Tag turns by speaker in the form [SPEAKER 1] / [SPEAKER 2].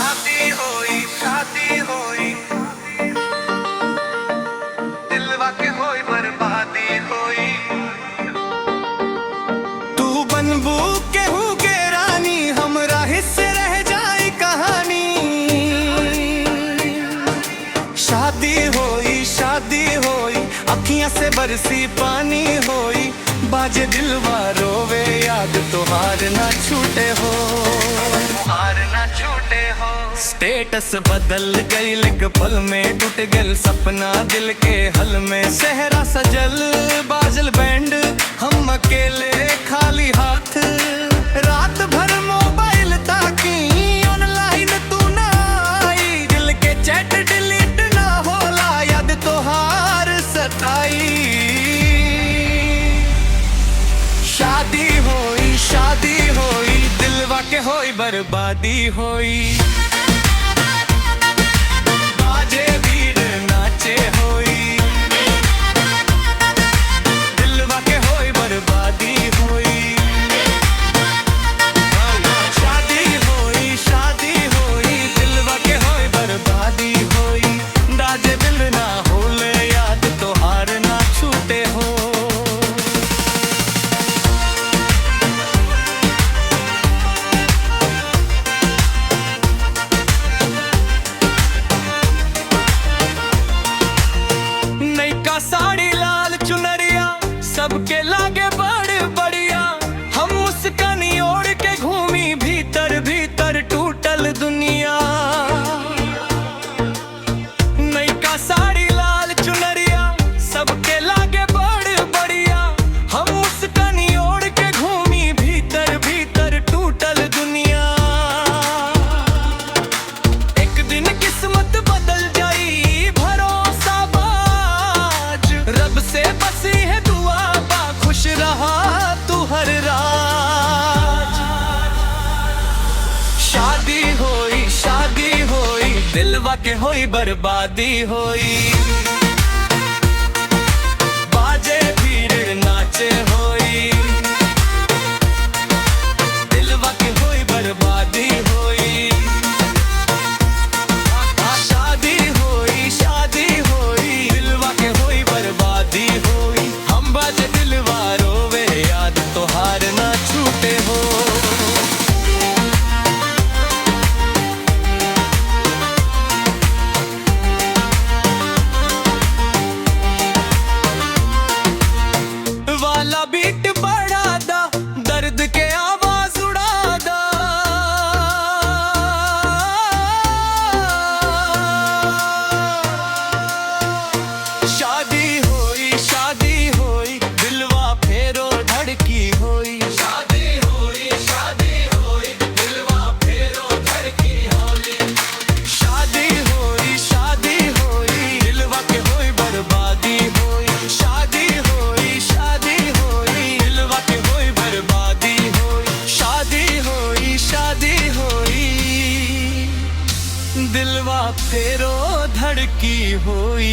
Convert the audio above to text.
[SPEAKER 1] शादी होई, शादी होई, दिलवा के होई बर्बादी होई।
[SPEAKER 2] तू बनबू केहू के रानी, हमरा हिस्से रह जाई कहानी। शादी होई, शादी होई, अखियां से बरसी पानी होई। बाजे दिलवा रोवे, याद तोहार ना छूटे हो।
[SPEAKER 1] हार ना छूटे हो।
[SPEAKER 2] स्टेटस बदल गई एक पल में, टूट गल सपना दिल के हल में। सेहरा सजल, बाजल बैंड, हम अकेले खाली हाथ। रात भर मोबाइल ताकी, ऑनलाइन तू ना आई। दिल के चैट डिलीट ना होला, याद तोहार सताई। शादी होई, शादी होई, दिलवा के होई बर्बादी होई। बाजे भीड़ नाचे होई, दिलवा के होई बर्बादी होई। शादी होई, शादी होई, दिलवा के होई बर्बादी होई। बाजे दिल ना होले, याद तोहार ना छूटे हो। नैका साड़ी लाल चुनरिया, सबके लागे बड़ बढ़िया। हम मुस्कानी ओढ़ के घूमी, भीतर भीतर टूटल दुनिया। नैका साड़ी लाल चुनरिया, सबके लागे बड़ बढ़िया। हम मुस्कानी ओढ़ के घूमी, भीतर भीतर टूटल दुनिया। एक दिन किस्मत बदल जाई, भरोसा बाज। रब से बसी है दुआ बा, खुश रहा तू हर राज। शादी होई, शादी होई, दिलवा के होई बर्बादी होई। बाजे भीड़ नाचे होई, दिलवा के होई बर्बादी होई। शादी होई, शादी होई, दिलवा के होई बर्बादी होई। हम बाजे दिलवा रोवे, याद तोहार ना छूटे हो। वाला बीट बढ़ा दा, दर्द के आवाज उड़ा दा। शादी होई, शादी होई, दिलवा फेरो धड़की होई।
[SPEAKER 1] शादी होई, शादी होई, दिलवा फेरो धड़की होई।
[SPEAKER 2] शादी होई, शादी होई, दिलवा के होई बर्बादी होई। शादी होई, शादी होई, दिलवा के होई बर्बादी होई। शादी होई, शादी होई, दिलवा फेरो धड़की होई।